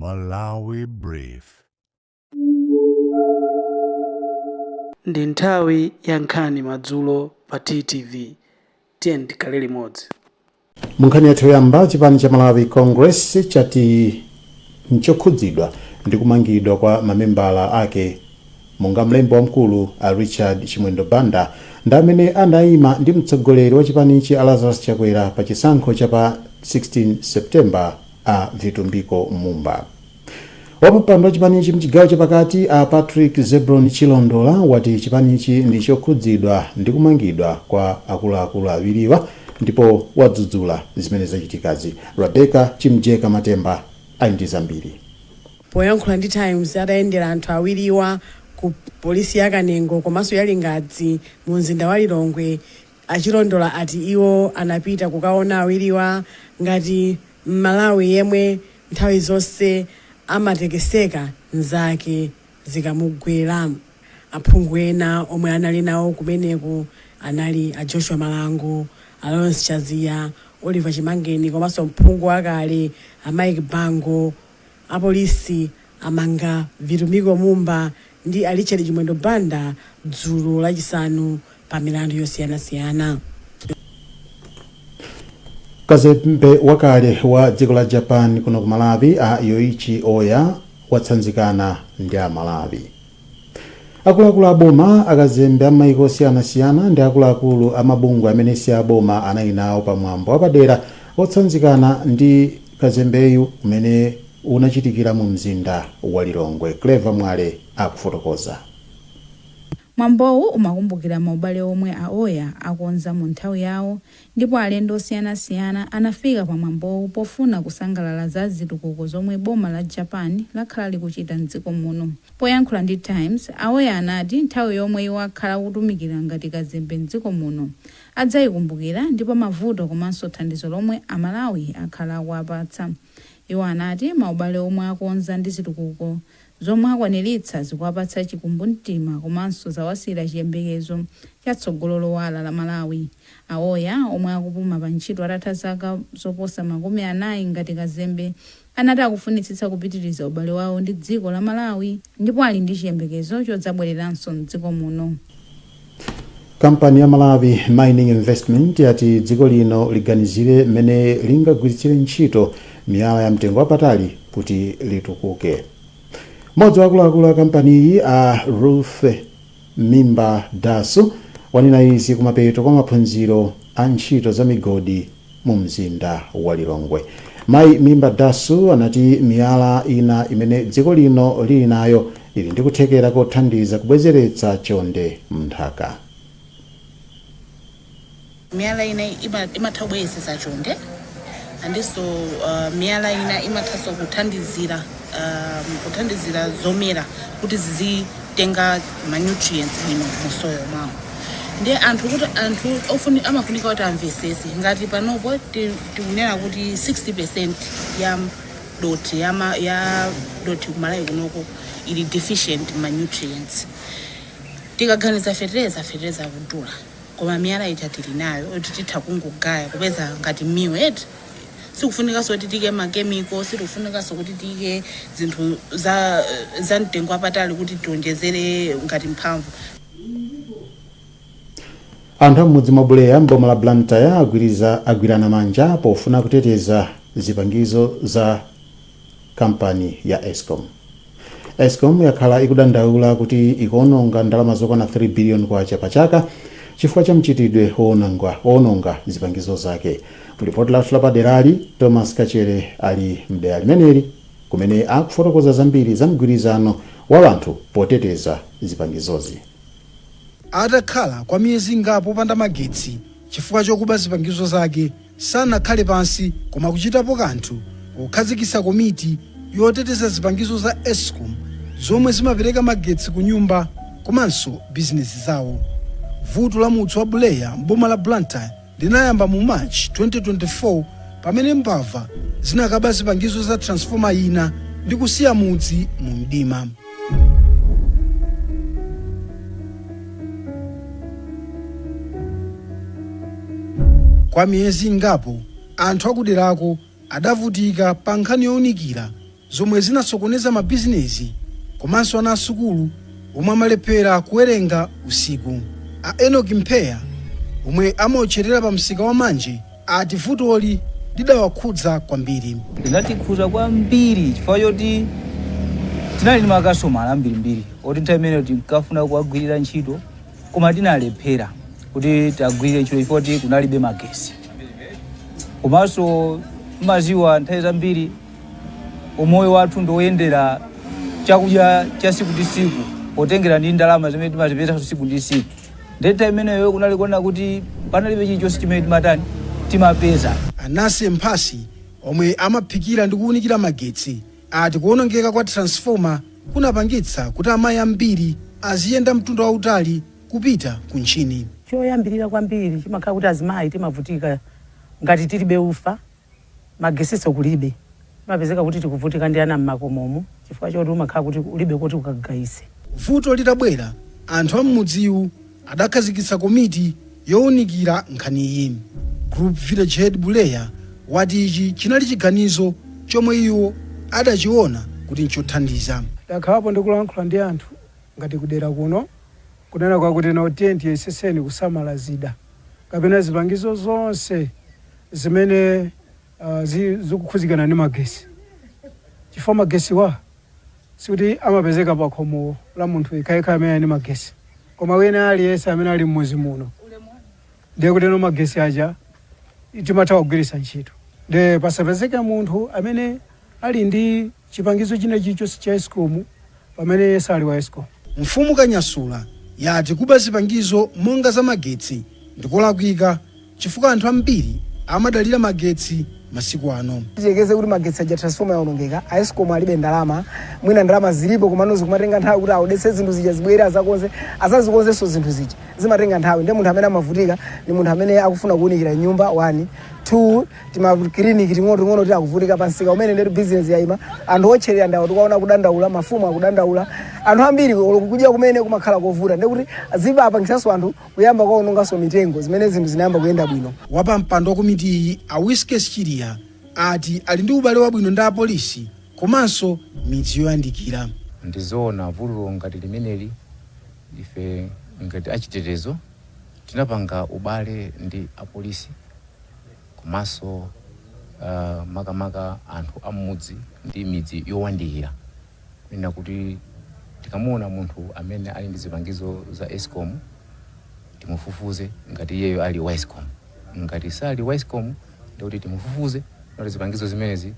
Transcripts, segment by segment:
Malawi Brief. Ndi nthawi ya nkhani madzulo pa TTV. Tiyeni tikhale limodzi. Munkhani yathu yoyamba, chipani cha Malawi Congress chati nchokhudzidwa ndi kumangidwa kwa mamembala ake monga mlembi wamkulu a Richard Chimwendo Banda ndi amene anayima ndi mtsogoleri wa chipanichi a Lazarus Chakwera pa chisankho cha pa 16 September a Vitumbiko Mumba. Wapampando wa chipanichi mchigawo chapakati a Patrick Zebron Chilondola wati chipanichi ndi chokhudzidwa ndi kumangidwa kwa akuluakulu awiriwa ndipo wadzudzula zimene zachitikazi. Rebecca Chimjeka Matemba ali ndi zambiri. Poyankhula ndi Times atayendera anthu awiriwa ku polisi ya Kanengo komanso ya Lingadzi mu mzinda wa Lilongwe, a Chilondola ati iwo anapita kukaona awiriwa ngati Mmalawi yemwe nthawi zonse amatekeseka nzake zikamugwera. Aphungu ena omwe anali nawo kumeneku anali a Joshua Malango, a Lawrence Chaziya, Oliver Chimangeni komanso mphungu wakale a Mike Bango. Apolisi amanga Vitumbiko Mumba ndi a Richard Chimwendo Banda dzulo lachisanu pa milandu yosiyanasiyana. Kazembe wakale wa dziko la Japan kuno ku Malawi a Yoichi Oya watsanzikana ndi a Malawi. Akuluakulu a boma, akazembe a maiko osiyanasiyana ndi akuluakulu a mabungwe amene si aboma anali nawo pa mwambo wapadera otsanzikana ndi kazembeyu umene unachitikira mu mzinda wa Lilongwe. Clever Mwale akufotokoza. Mwambowu umakumbukira maubale omwe a Oya akonza mu nthawi yawo ndipo alendo osiyanasiyana anafika pa mwambowu pofuna kusangalala za zitukuko zomwe boma la Japan lakhala likuchita mdziko muno. Poyankhula ndi Times, a Oya anati nthawi yomwe iwo akhala akutumikira ngati kazembe mdziko muno adzayikumbukira ndipo mavuto komanso thandizo lomwe a Malawi akhala akuwapatsa. Iwo anati maubale omwe akonza ndi zitukuko zomwe akwaniritsa zikuwapatsa chikumbumtima komanso zawasiyira chiyembekezo cha tsogolo lowala la Malawi. A Oya, omwe akupuma pa ntchito atatha zaka zoposa 40 ngati kazembe, anati akufunitsitsa kupitiriza ubale wawo ndi dziko la Malawi ndipo ali ndi chiyembekezo chodzabwereranso m'dziko muno. Kampani ya Malawi Mining Investment yati dziko lino liganizire mmene lingagwiritsire ntchito miyala ya mtengo wapatali kuti litukuke. Mmodzi wa akuluakulu a kampaniyi a Ruth Mimba Dasu wanena izi kumapeto kwa maphunziro a ntchito za migodi mu mzinda wa Lilongwe. Mayi Mimba Dasu anati miyala ina imene dziko lino lili nayo ili ndi kuthekera kothandiza kubwezeretsa chonde m'nthaka. Miyala ina imatha kubwezeretsa chonde andinso miyala ina imathanso kuthandizira zomera kuti zizitenga ma nutrients bwino mu soil mwawo. Ndiye anthu kuti anthu amafunika kuti amvesese ngati panopo tikunena kuti 60% ya dothi ya dothi kumalawi kunoko ili deficient ma nutrients. Tikaganiza fetereza, fetereza akudula, koma miyala ija tili nayo kuti titha kungogaya kupeza ngati mill eti. Sikufunikanso kuti tiyike ma chemical, sikufunikanso kuti tiyike zinthu za mtengo wapatali kuti tionjezere ngati mphamvu. Anthu a m'mudzi mwa Buleya m'boma la Blantyre agwirana manja pofuna kuteteza zipangizo za kampani ya Escom. Escom yakhala ikudandaula kuti ikuononga ndalama zokwana 3 billion kwacha pa chaka chifukwa cha mchitidwe woononga zipangizo zake. Mulipoti lathu lapaderali, Thomas Kachere ali mdera limeneli kumene akufotokoza zambiri za mgwirizano wa anthu poteteza zipangizozi. Atakhala kwa miyezi ingapo opanda magetsi chifukwa chokuba zipangizo zake, sanakhale pansi koma kuchitapo kanthu pokhazikitsa komiti yoteteza zipangizo za Escom zomwe zimapereka magetsi ku nyumba komanso bizinesi zawo. Vuto la mudzi wa Buleya m'boma la Blantyre linayamba mu March 2024 pamene mbava zinakaba zipangizo za transformer ina ndi kusiya mudzi mu mdima. Kwa miyezi ingapo anthu akuderako adavutika pa nkhani yowunikira Zomwe zinasokoneza mabizinesi komanso ana asukulu omwe amalephera kuwerenga usiku. A Enoki Mpheya, omwe amaotcherera pa msika wa Manje, ati vutoli lidawakhudza kwambiri. Linatikhuza kwambiri chifukwa choti tinali ndi makastomala ambirimbiri oti nthawi imeneyo tinkafuna kuwagwirira ntchito, koma tinalephera kuti tagwirire ntchito chifukwa kuti kunalibe magesi. Komanso mmaziwa, nthawi zambiri umoyo wathu ndioyendera chakudya cha siku ndi siku potengera ndi ndalama zimene timazipeza siku ndi siku. Ndiye nthawi imeneyo kunali kuona kuti panalibe chilichonse chimene timatani, timapeza. Anase Mphasi, omwe amaphikira ndi kuwunikira magetsi, ati kuwonongeka kwa transformer kunapangitsa kuti amayi ambiri aziyenda mtunda wautali kupita ku ntchini. Choyambirira kwambiri chimakhala kuti azimayi timavutika ngati tilibe ufa, magesiso kulibe, timapezeka kuti tikuvutika ndi ana mmakomomo chifukwa choti umakhala kuti ulibe kuti ukagayise. Vuto litabwera, anthu a mmudziwu adakhazikitsa komiti yowunikira nkhaniyi. Group Village Head Buleya wati ichi chinali chiganizo chomwe iwo adachiona kuti nchothandiza. Ndakhalapo ndikulankhula ndi anthu ngati kudera kuno, kunena kwakuti no, tiye tiyeseseni kusamala zida kapena zipangizo zonse zimene zikukhuzikana ndi magesi, chifukwa magesi wa sikuti amapezeka pa khomo la munthu yekhayekha amene ali ndi magesi, koma wina aliyense amene ali mmuzi muno, ndiye kuti no, magesi aja timatha kugwiritsa ntchito. Ndiye pasapezeke munthu amene ali ndi chipangizo china chilichonse cha ESCOM pamene sali wa ESCOM. Mfumu Kanyasula yati kuba zipangizo monga za magetsi ndikolakwika chifukwa anthu ambiri amadalira magetsi masiku ano. Tiyekeze kuti magetsi aja, transformer yaonongeka, a ESCOM alibe ndalama, mwina ndalama zilipo komano zikumatenga nthawi kuti audetse zinthu zija, zibwere, azakonze, azazikonzenso zinthu zija, zimatenga nthawi. Ndiye munthu amene amavutika ndi munthu amene akufuna kuwunikira nyumba, 1, 2, timakiliniki ting'onoting'ono tikuvutika pansika umene, ndetu business yayima. Anthu otcherera ndawo tikuwaona kudandaula, mafumu akudandaula, anthu ambiri kudya kumene kumakhala kovuta. Ndekuti zipapangisanso anthu kuyamba kwaononganso mitengo zimene zinthu zinayamba kuyenda bwino. Wapampando wa komiti iyi, a Wiskes Chiliya, ati ali ndi ubale wabwino ndi apolisi komanso midzi yoyandikira. Ndizoona, vuto ngati limeneli, ife ngati achitetezo tinapanga ubale ndi apolisi komanso makamaka anthu am'mudzi ndi midzi yowandikira, kunena kuti tikamuona munthu amene ali ndi zipangizo za ESCOM, timufufuze ngati iyeyo ali wa ESCOM. Ngati sali wa ESCOM, ndikuti timufufuze kuti zipangizo zimenezi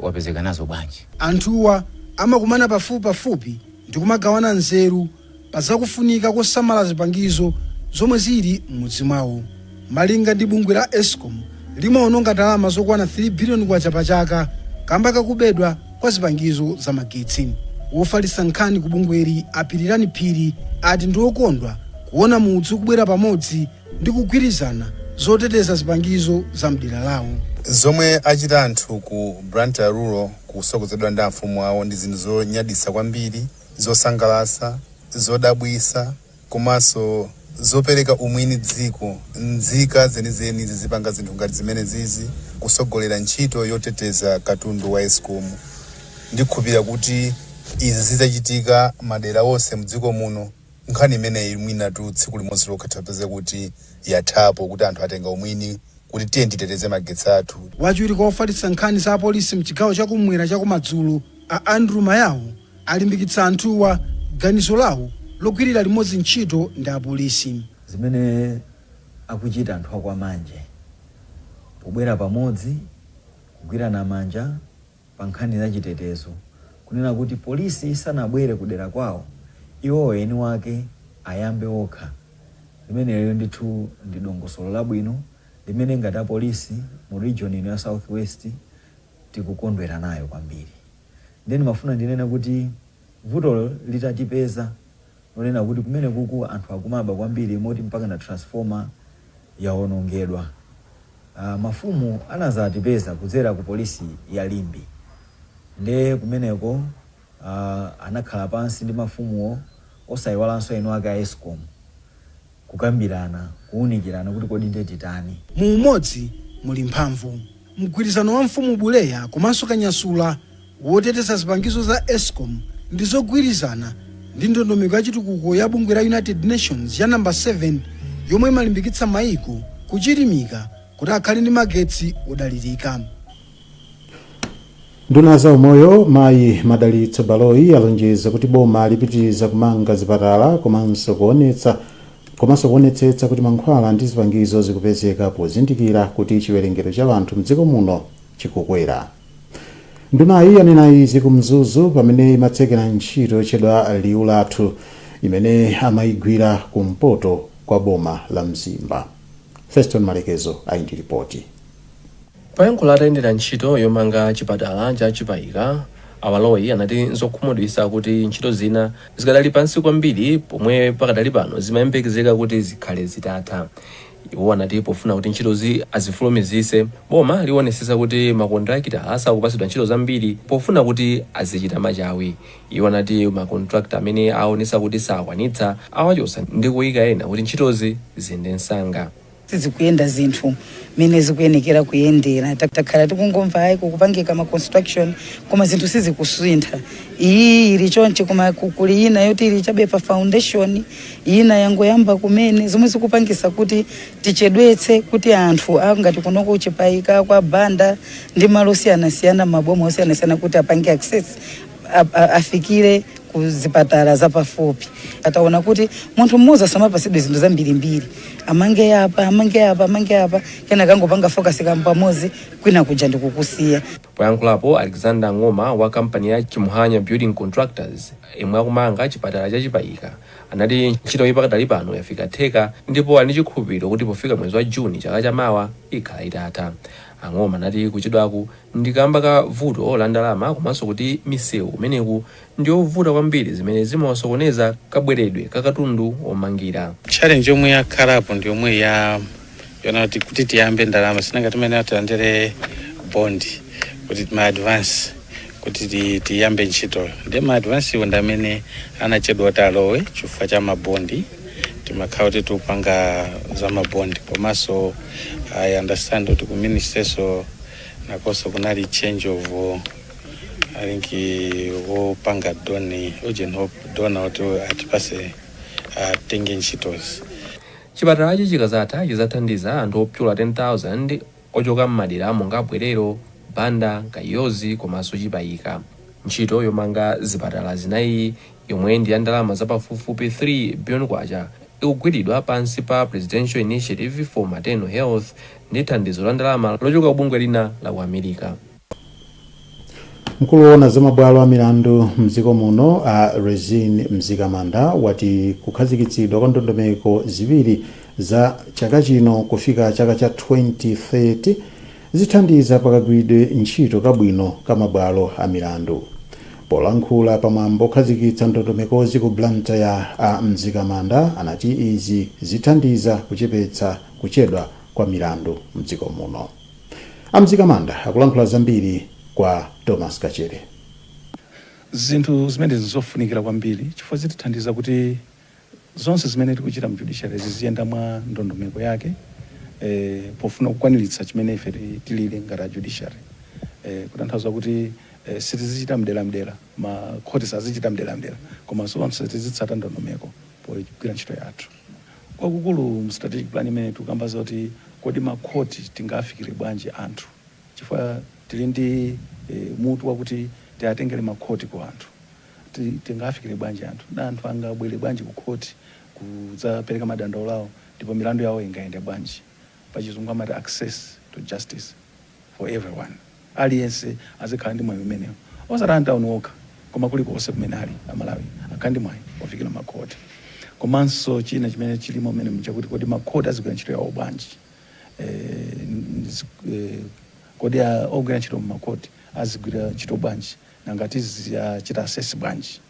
wapezeka nazo bwanji. Anthuwa amakumana pafupipafupi ndi kumagawana nzeru pa zakufunika kosamala zipangizo zomwe zili m'mudzi mwawo. Malinga ndi bungwe la ESCOM, limaononga ndalama zokwana 3 biliyoni kwacha pa chaka kamba kakubedwa kwa zipangizo za magetsi. Wofalitsa nkhani ku bungweli, Apirirani Phiri, ati ndi okondwa kuona mudzi ukubwera pamodzi ndi kugwirizana zoteteza zipangizo za mdera lawo. Zomwe achita anthu ku Blantyre Rural kusogozedwa ndi amfumu awo ndi zinthu zonyaditsa kwambiri, zosangalatsa, zodabwitsa komanso zopereka umwini dziko. Nzika zenizeni zizipanga zinthu ngati zimene zizi, kusogolera ntchito yoteteza katundu wa ESCOM. Ndikhulupirira kuti izi zidzachitika madera onse mdziko muno. Nkhani imeneyi mwinatu tsiku limodzi lokha tapeze kuti yathapo, kuti anthu atenga umwini kuti tiye titeteze magetsi athu. Wachiwiri kwa ofalitsa nkhani za apolisi mchigawo chakumwera chakumadzulo, a Andrew Mayawo, alimbikitsa anthuwa ganizo lawo logwirira limodzi ntchito ndi apolisi. Zimene akuchita anthu akwamanje pobwera pamodzi kugwirana manja pa nkhani za chitetezo, kunena kuti polisi isanabwere kudera kwawo, iwowo eni wake ayambe okha, limenelo ndithu ndi dongosolo labwino limene ngati apolisi mu region ino ya South West tikukondwera nayo kwambiri. Ndiye ndimafuna ndinene kuti vuto litatipeza lonena kuti kumene kuku anthu akumaba kwambiri moti mpaka na transformer yawonongedwa, mafumu anazatipeza kudzera ku polisi ya Limbe. Nde kumeneko anakhala pansi ndi mafumuwo, osayiwalanso eni ake a ESCOM, kukambirana, kuwunikirana kuti kodi nde titani. Mu umodzi muli mphamvu. Mgwirizano wa mfumu Buleya komanso Kanyasula woteteza zipangizo za Escom ndi zogwirizana ndi ndondomeko ya chitukuko ya bungwe la United Nations ya namba 7, yomwe imalimbikitsa mayiko kuchilimika kuti akhale ndi magetsi odalirika. Nduna za umoyo Mayi Madalitso Baloyi alonjeza kuti boma lipitiriza kumanga zipatala komanso kuonetsetsa kuti mankhwala ndi zipangizo zikupezeka, pozindikira kuti chiwerengero cha anthu mdziko muno chikukwera. Ndunayi yanena izi ku Mzuzu pamene imatsekera ntchito yotchedwa Liwu Lathu, imene amayigwira kumpoto kwa boma la Mzimba. Feston Malekezo ali ndi ripoti. Poyankhula atayendera ntchito yomanga chipatala cha Chipayika, a Baloyi anati nzokhumudwitsa kuti ntchito zina zikadali pansi kwambiri pomwe pakadali pano zimayembekezeka kuti zikhale zitatha. Iwo anati pofuna kuti ntchitozi azifulumizise, boma liwonesesa kuti makontrakita asakupatsidwa ntchito zambiri pofuna kuti azichita machawi. Iwo anati makontrakta amene aonesa kuti sakwanitsa awachotsa ndi kuyika ena kuti ntchitozi ziyende msanga. Sizikuyenda zinthu mene zikuyenekera kuyendera. Takhala tikungomva, ayi, kukupangika ma construction, koma zinthu sizikusintha. Iyi ili chonchi, koma kuli ina yoti ili chabe pa foundation, ina yangoyamba kumene, zomwe zikupangisa kuti tichedwetse kuti anthu ngati kunoko Chipayika, kwa Banda ndi malo osiyanasiyana, maboma osiyanasiyana, kuti apange access, afikire ku zipatala zapafupi. Ataona kuti munthu mmodzi asamapasidwe zinthu zambirimbiri, amange apa, amange apa, amange apa, kena kangopanga focus pamodzi, kwina kuja ndikukusiya. Poyankhulapo, Alexander Ng'oma wa kampani ya Chimuhanya Building Contractors imwe akumanga chipatala cha Chipayika anati ntchito iyi pakadali pano yafika theka ndipo ali ndi chikhulupiriro kuti pofika mwezi wa Juni chaka chamawa ikhala itatha. Ang'oma anati kuchedwaku ndi kamba ka vuto la ndalama komanso kuti misewu kumeneku ndiyovuta kwambiri, zimene zimawasokoneza kabweredwe ka katundu omangira. Challenge yomwe yakhalapo ndi yomwe ya yona kuti tiyambe ndalama sinanga timene tilandire bond kuti ma advance kuti tiyambe ntchitoyo. Ndi ma advance iwo ndi amene anachedwa kuti alowe chifukwa cha mabondi. Timakhala kuti tikupanga za mabondi, komanso I understand kuti ku ministry nakonso kunali change of, I think, wopanga donor, urgent hope donor kuti atipase, atenge ntchitozi. Chipatalachi chikazatha chidzathandiza anthu opyola 10,000 ochoka m'madera monga Bwerero, Banda, Kayozi komanso Chipayika. Ntchito yomanga zipatala zinayi, yomwe ndi ya ndalama zapafupifupi 3 billion kwacha, ikugwiridwa pansi pa Presidential Initiative for Maternal Health ndi thandizo la ndalama lochoka ku bungwe lina la ku America. Mkulu woona za mabwalo a milandu mdziko muno a Rizine Mzikamanda wati kukhazikitsidwa kwa ndondomeko ziwiri za chaka chino kufika chaka cha 2030 zithandiza pakagwiridwe ntchito kabwino ka mabwalo a milandu. Polankhula pamwambo okhazikitsa ndondomekozi ku Blantyre, a Mzikamanda anati izi zithandiza kuchepetsa kuchedwa kwa milandu mdziko muno. A Mzikamanda akulankhula zambiri kwa Thomas Kachere. Zinthu zimenezi zofunikira kwambiri chifukwa zitithandiza kuti zonse zimene tikuchita mu judiciary ziziyenda mwa ndondomeko yake, pofuna kukwaniritsa chimene ife tilili ngati a judiciary, kutanthauza kuti sitizichita mdelamdela, makhoti sazichita mdelamdela, koma zonse tizitsata ndondomeko pogwira ntchito yathu. Kwakukulu mu strategic plan imene tikukamba zoti kodi makhoti tingafikire bwanji anthu, chifukwa tili ndi mutu wakuti tiatengere makhoti ku anthu. Tingafikire bwanji anthu, na anthu angabwere bwanji ku khoti kudzapereka madandaulo awo, ndipo milandu yawo ingayende bwanji? Pachizungu amati access to justice for everyone. Aliyense azikhala ndi mwayi umenewo, osati antawuni okha, koma kulikonse kumene ali Amalawi akhale ndi mwayi ofikira makhoti. Komanso china chimene chilimo mmene nchakuti kodi makhoti azigwira ntchito yawo bwanji? Kodi ogwira ntchito mmakhoti azigwira ntchito bwanji? Nanga tiziyachita assess bwanji?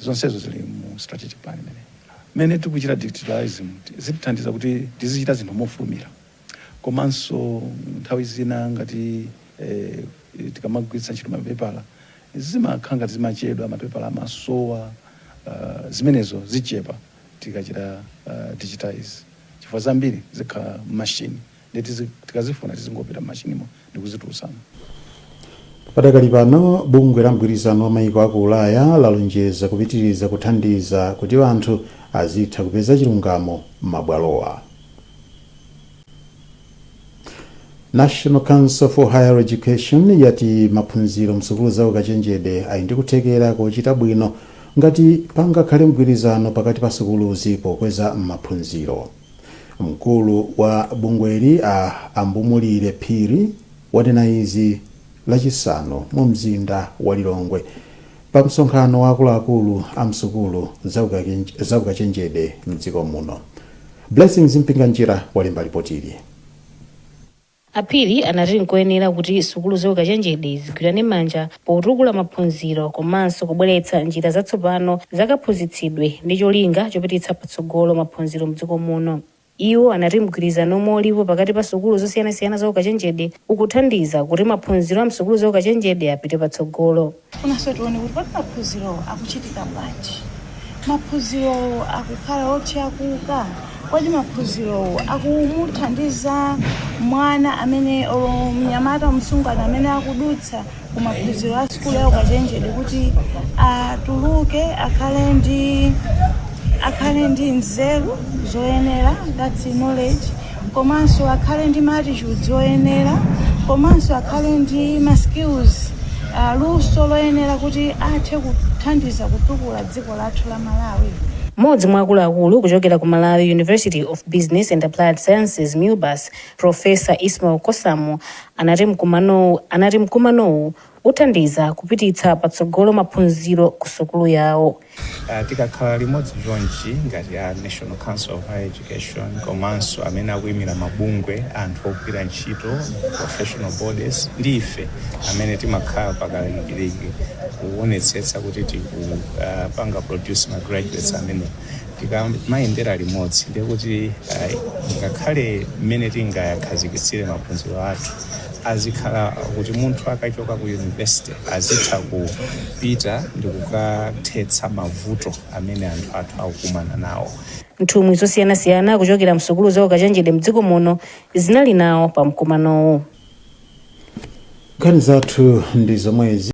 Zonsezo zili mu strategic plan imene mmene tikuchita digitalism. Zitithandiza kuti tizichita zinthu mofulumira, komanso nthawi zina ngati tikamagwiritsa ntchito mapepala zimakhala ngati zimachedwa, mapepala amasowa. Zimenezo zichepa tikachita digitize, chifukwa zambiri zikhala mmashini, ndi tikazifuna tizingopita mmashinimo ndikuzitulutsamo. Padakali pano, bungwe la mgwirizano wa maiko aku Ulaya lalonjeza kupitiriza kuthandiza kuti anthu azitha kupeza chilungamo m'mabwalowa. National Council for Higher Education yati maphunziro msukulu za ukachenjede ali ndi kuthekera kochita bwino ngati pangakhale mgwirizano pakati pa sukuluzi pokweza maphunziro. Mkulu wa bungweli, a Ambumulire Phiri, wanena izi Lachisanu mu mzinda wa Lilongwe pa msonkhano wa akuluakulu a msukulu za ukachenjede mdziko muno. Blessings Mpinganjira walemba lipotili. A Phiri anati nkoyenera kuti sukulu za ukachenjede zigwirane manja potukula maphunziro komanso kubweretsa njira zatsopano zakaphunzitsidwe ndi cholinga chopititsa patsogolo maphunziro mdziko muno. Iwo anati mgwirizano omwe ulipo pakati pa sukulu zosiyanasiyana za ukachenjede ukuthandiza kuti maphunziro a msukulu za ukachenjede apite patsogolo. Tifunanso tione kuti kodi maphunzirowo akuchitika bwanji? Maphunzirowo akukhala othyakuka? Kodi maphunzirowo akumuthandiza mwana amene olo mnyamata, msungwana amene akudutsa ku maphunziro a sukulu ya ukachenjede kuti atuluke akhale ndi nzeru zoyenera, that's knowledge, komanso akhale ndi ma attitudes oyenera, komanso akhale ndi ma skills, luso loyenera kuti athe kuthandiza kutukula dziko lathu la Malawi? Mmodzi mwa akuluakulu kuchokera ku Malawi University of Business and Applied Sciences, MUBAS, Professor Ismail Kosamu, anati mkumanowu uthandiza kupititsa patsogolo maphunziro ku sukulu yawo. Tikakhala limodzi chonchi ngati a National Council of Higher Education komanso amene akuyimira mabungwe, anthu ogwira ntchito, professional bodies, ndi ife amene timakhala pakalikiliki kuonetsetsa kuti tikupanga produce ma graduates amene tikamayendera limodzi, ndiye kuti ngakhale mmene tingakhazikitsire maphunziro athu azikhala kuti munthu akachoka ku university azitha kupita ndi kukathetsa mavuto amene anthu athu akukumana nawo. Nthumwi zosiyanasiyana kuchokera msukulu za ukachenjede mdziko muno zinali nawo pa mkumanowu. Nkhani zathu ndi zomwezi.